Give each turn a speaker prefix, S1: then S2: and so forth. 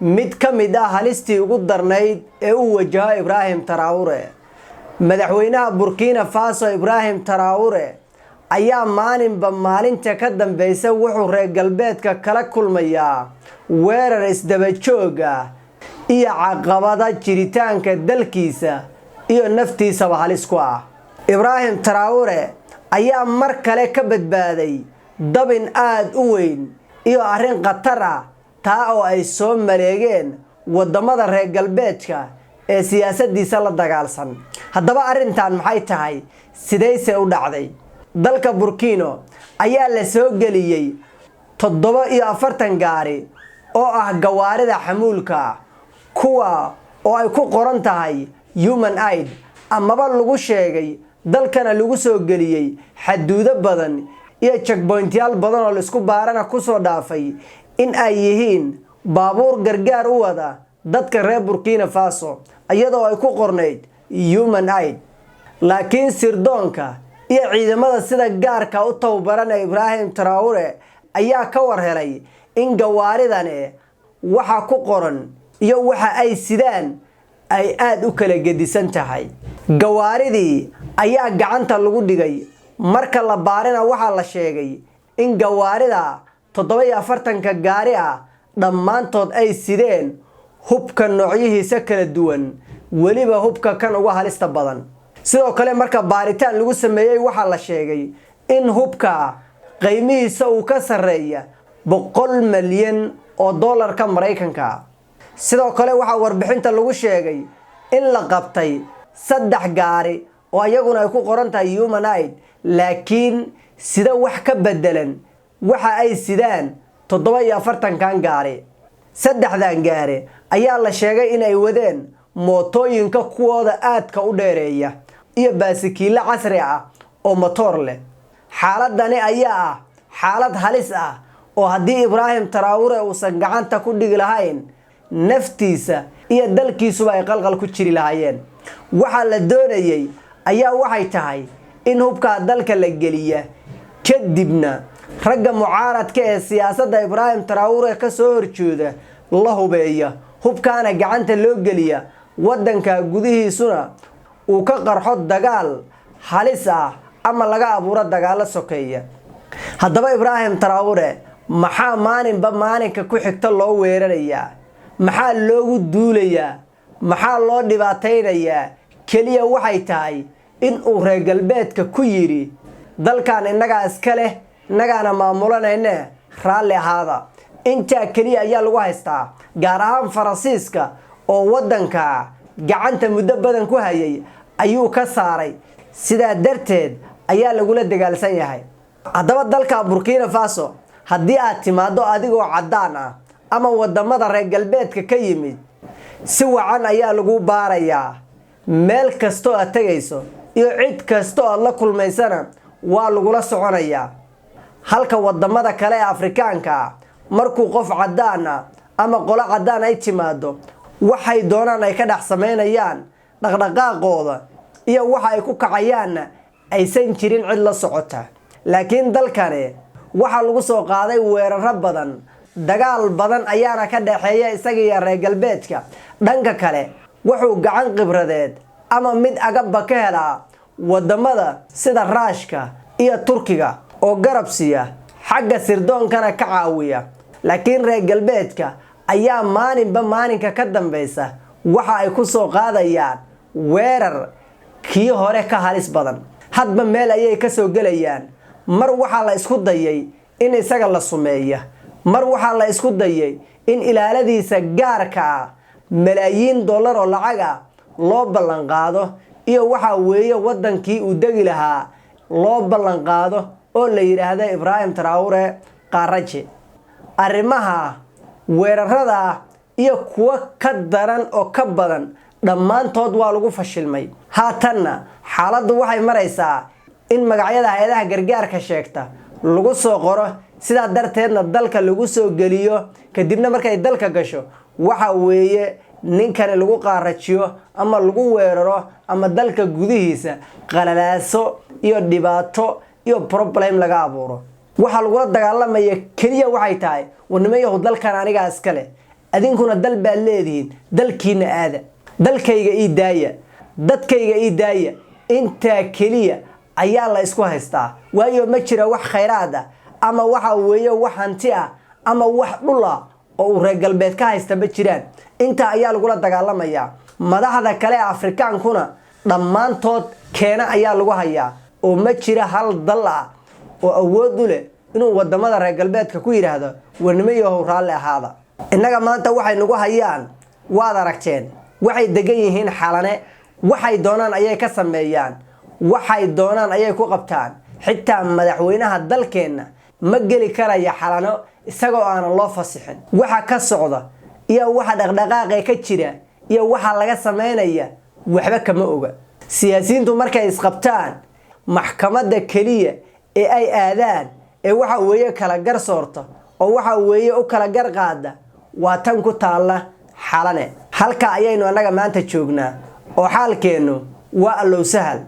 S1: Mid ka mid ah halistii ugu darnayd ee uu wajaho Ibraahim Traore. Madaxweynaha Burkina Faso Ibraahim Traore ayaa maalinba maalinta ka dambeysa wuxuu reer galbeedka kala kulmayaa weerar isdaba joog ah iyo caqabada jiritaanka dalkiisa iyo naftiisaba halis ku ah. Ibraahim Traore ayaa mar kale ka badbaaday dabin aada u weyn iyo arrin khatar ah, taa oo ay soo maleegeen wadamada reer galbeedka ee siyaasadiisa la dagaalsan. Haddaba arrintan maxay tahay? Sidayse u dhacday? Dalka Burkino ayaa la soo geliyey 47 gaari oo ah gawaarida xamuulka, kuwa oo ay ku qoran tahay human aid amaba lagu sheegay, dalkana lagu soo geliyey xaduudo badan iyo checkpointyaal badan oo laisku baarana kusoo dhaafay, in ay yihiin baabuur gargaar u wada dadka reer Burkina Faso, iyadoo ay ku qornayd human aid. Laakiin sirdoonka iyo ciidamada sida gaarka u tababaran ee Ibraahim Traore ayaa ka war helay in gawaaridani waxa ku qoran iyo waxa ay sidaan ay aada u kala gedisan tahay. Gawaaridii ayaa gacanta lagu dhigay. Marka la baarina, waxaa la sheegay in gawaarida 47-ka gaari ah dhammaantood ay sideen hubka noocyihiisa kala duwan, weliba hubka kan uga halista badan. Sidoo kale, marka baaritaan lagu sameeyey, waxaa la sheegay in hubka qiimihiisa uu ka sarreeya 100 malyan oo dollarka Maraykanka. Sidoo kale, waxaa warbixinta lagu sheegay in la qabtay saddex gaari oo iyaguna ay ku qoran tahay human aid, laakiin sida wax ka bedelan waxa ay sidaan 47-kan gaari. Saddexdan gaari ayaa la sheegay in ay wadeen mootooyinka kuwooda aadka u dheereeya iyo baasikiilo casri ah oo motoor leh. Xaaladani ayaa ah xaalad halis ah oo haddii Ibraahim Traore uusan gacanta ku dhigi lahayn, naftiisa iyo dalkiisuba ay qalqal ku jiri lahaayeen. Waxaa la doonayay ayaa waxay tahay in hubkaa dalka la geliya, kadibna ragga mucaaradka ee siyaasadda Ibraahim Traore ka soo horjeeda la hubeeya, hubkaana gacanta loo geliya, waddanka gudihiisuna uu ka qarxo dagaal halis ah ama laga abuuro dagaalo sokeeya. Haddaba Ibraahim Traore maxaa maalinba maalinka ku xigta loo weerarayaa? Maxaa loogu duulayaa? Maxaa loo dhibaataynayaa? Keliya waxay tahay in uu reer galbeedka ku yidhi: "Dalkan innagaa iska leh, innagaana maamulanayne, raalli ahaada." Intaa keliya ayaa lagu haystaa, gaar ahaan Faransiiska oo waddanka gacanta muddo badan ku hayay ayuu ka saaray. Sidaa darteed ayaa lagula dagaalsan yahay. Haddaba dalka Burkina Faso haddii aad timaado adigoo caddaan ah ama wadamada reer galbeedka ka yimid, si wacan ayaa lagu baarayaa. Meel kastoo aad tegayso iyo cid kastoo aad la kulmaysana waa lagula soconayaa, halka wadamada kale ee Afrikaanka ah markuu qof caddaan ah ama qolo caddaan ay timaado, waxay doonaan ay ka dhex samaynayaan, dhaqdhaqaaqooda iyo waxa ay ku kacayaanna aysan jirin cid la socota. Laakiin dalkani waxaa lagu soo qaaday weeraro badan, dagaal badan ayaana ka dhexeeya isaga iyo reer galbeedka. Dhanka kale, wuxuu gacan khibradeed ama mid agabba ka helaa wadamada sida Raashka iyo Turkiga oo garab siiya, xagga sirdoonkana ka caawiya. Laakiin reer galbeedka ayaa maalinba maalinka ka dambeysa waxa ay ku soo qaadayaan weerar kii hore ka halis badan. Hadba meel ayay ka soo gelayaan. Mar waxaa la isku dayay in isaga la sumeeya, mar waxaa la isku dayay in ilaaladiisa gaarka ah malaayiin dollar oo lacag ah loo ballan qaado, iyo waxaa weeye waddankii uu degi lahaa loo ballan qaado oo la yidhaahda "Ibraahim Traore qaaraje." Arrimaha weerarada iyo kuwo ka daran oo ka badan dhammaantood waa lagu fashilmay. Haatanna xaaladdu waxay maraysaa in magacyada hay-adaha gargaarka sheegta lagu soo qoro, sidaa darteedna dalka lagu soo geliyo. Kadibna markay dalka gasho, waxa weeye ninkani lagu qaarajiyo ama lagu weeraro ama dalka gudihiisa qalalaaso iyo dhibaato iyo problem laga abuuro. Waxaa lagula dagaalamaya keliya waxay tahay: "Warnimayahu, dalkan anigaa iska leh." Adinkuna dal baad leedihiin, dalkiina aada. Dalkayga ii daaya, dadkayga ii daaya, intaa keliya ayaa la isku haystaa. Waayo, ma jira wax khayraad ah ama waxa weeye wax hanti ah ama wax dhul ah oo uu reer galbeed ka haysta ma jiraan. Intaa ayaa lagula dagaalamayaa. Madaxda kale ee Afrikaankuna dhammaantood keena ayaa lagu hayaa, oo ma jira hal dal ah oo awood u leh inuu wadamada reer galbeedka ku yidhaahdo: "Warnimo yahow, raalli ahaada." Innaga maanta waxay nagu hayaan waad aragteen. Waxay degan yihiin Xalane, waxay doonaan ayay ka sameeyaan, waxay doonaan ayay ku qabtaan. Xitaa madaxweynaha dalkeenna ma geli karaya Xalano isagoo aanan loo fasixin. Waxa ka socda iyo waxa dhaqdhaqaaqee ka jira iyo waxa laga sameynaya waxba kama oga. Siyaasiyiintu markay isqabtaan, maxkamadda keliya ee ay aadaan ee waxa weeye kala garsoorta oo waxa weeye u kala gar qaada waa tan ku taalla Xalane. Halka ayaynu annaga maanta joognaa oo xaalkeennu waa allow sahal.